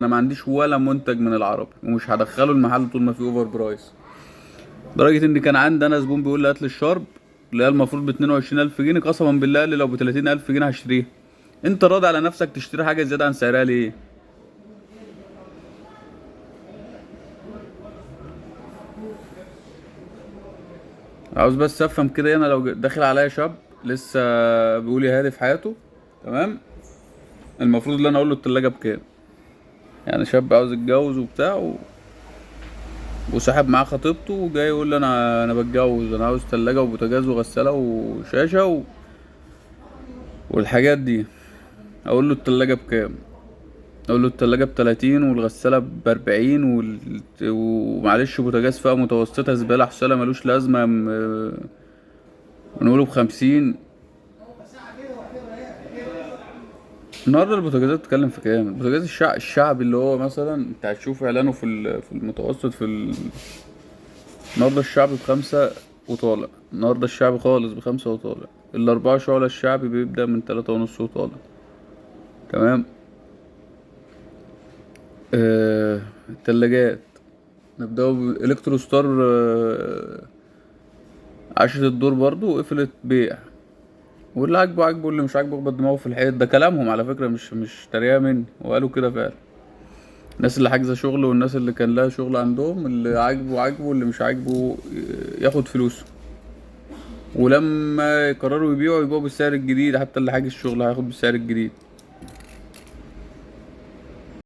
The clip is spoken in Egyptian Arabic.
انا ما عنديش ولا منتج من العربي ومش هدخله المحل طول ما في over price. لدرجة ان كان عندي انا زبون بيقول لي هات لي الشارب اللي هي المفروض ب 22000 جنيه، قسما بالله قال لي لو ب 30000 جنيه هشتريها. انت راضي على نفسك تشتري حاجة زيادة عن سعرها ليه؟ عاوز بس افهم كده، انا لو داخل عليا شاب لسه بيقول يا هادي في حياته، تمام، المفروض ان انا اقول له التلاجة بكام؟ يعني شاب عاوز يتجوز وبتاع وسحب معاه خطيبته وجاي يقول لي انا بتجوز، انا عاوز تلاجة وبوتاجاز وغسالة وشاشة والحاجات دي. اقول له التلاجة بكام؟ اقول له التلاجة ب30 والغسالة ب40 ومعلش بوتاجاز فئة متوسطة زبالة حسالة ملوش لازمة نقوله ب50. النهارده البوتاجازات بتتكلم في كام؟ البوتاجاز الشعبي اللي هو مثلا انت هتشوف اعلانه في المتوسط النهارده الشعبي ب5 وطالع، النهارده الشعبي خالص ب5 وطالع، الأربعة شعلة الشعبي بيبدأ من تلاتة ونص وطالع، تمام. التلاجات نبدأ بإلكترو ستار، عاشت الدور برضو وقفلت بيع، واللي عاجبه عاجبه واللي مش عاجبه يخبط دماغه في الحيط. ده كلامهم على فكرة، مش تريقة مني، وقالوا كده فعلا. الناس اللي حاجزة شغل والناس اللي كان لها شغل عندهم، اللي عاجبه عاجبه واللي مش عاجبه ياخد فلوسه، ولما يقرروا يبيعوا يبيعوا بالسعر الجديد، حتى اللي حاجز شغل هياخد بالسعر الجديد.